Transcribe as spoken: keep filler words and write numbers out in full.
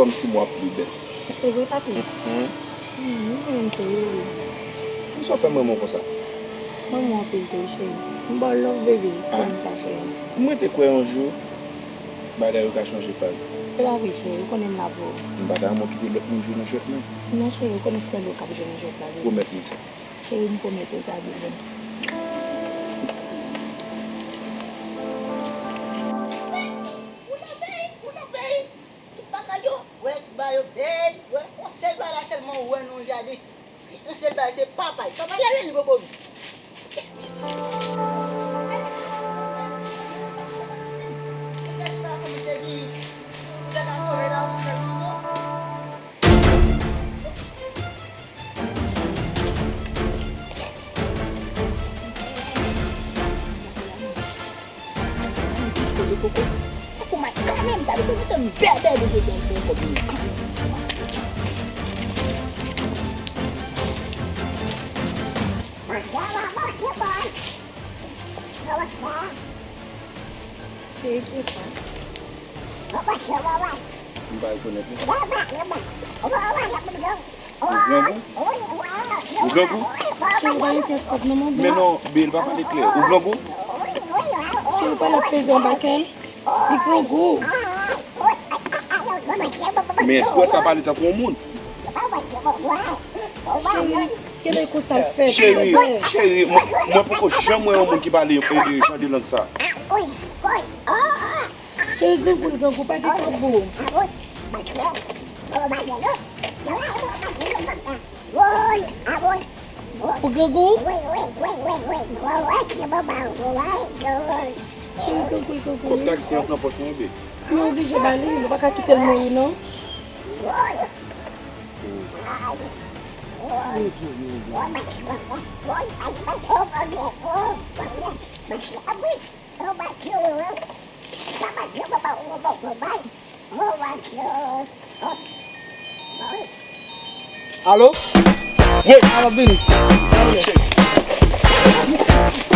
Kòmsi mwen ap pli bèl. Se vre, papi? Wi, mwen menm tou, wi. Poukisa w fè manman w konsa? Manman w anpil tou, cheri. M ba w love, baby. Ou konn sa, cheri. Mwen te kwè yon jou bagay yo ka chanje faz. Se pa vre, cheri. Ou konnen m la pou ou. M pa ta renmen w kite lòt moun jwe nan jwèt mwen. Non, cheri, ou konnen sèl ou k ap jwe nan jwèt la, baby. Pwomèt mwen sa. Cheri, m pwomèt ou sa, baby. Ou nan peyi, ou nan peyi. Tout bagay yo, wè, ba yo bèl, wè, yon sèl bagay la sèlman ou wè nan yon jaden. Yon sèl bagay, se papay. Papay la menm li poko vin. Kèt mesye. Yon sèl bagay sa mwen te vin. Ou te ka sove la, ou fè moun non. Cheri, kisa? M pa rekonèt li. Ou grangou? Ou grangou? Cheri, pa gen pyès kòb nan men w. Men non, Bill, pa pale klè. Ou grangou? Cheri, pa la peze anba kè l. Li grangou. Men èske w wè sa pale tankou yon moun? Cheri, genlè konsa l fèt. Cheri, cheri, mwen, mwen poko janm wè yon moun ki pale, e, e, jan de lang sa. Cheri, grangou, l grangou, pa gen kòb pou ou. Ou grangou? Cheri, grangou, l grangou. Kòb taksi an k nan pòch mwen, bebe. Mwen oblije ba li, nou pa ka kite l mouri, non. Alo? Wi. Alo, Billy. Alo.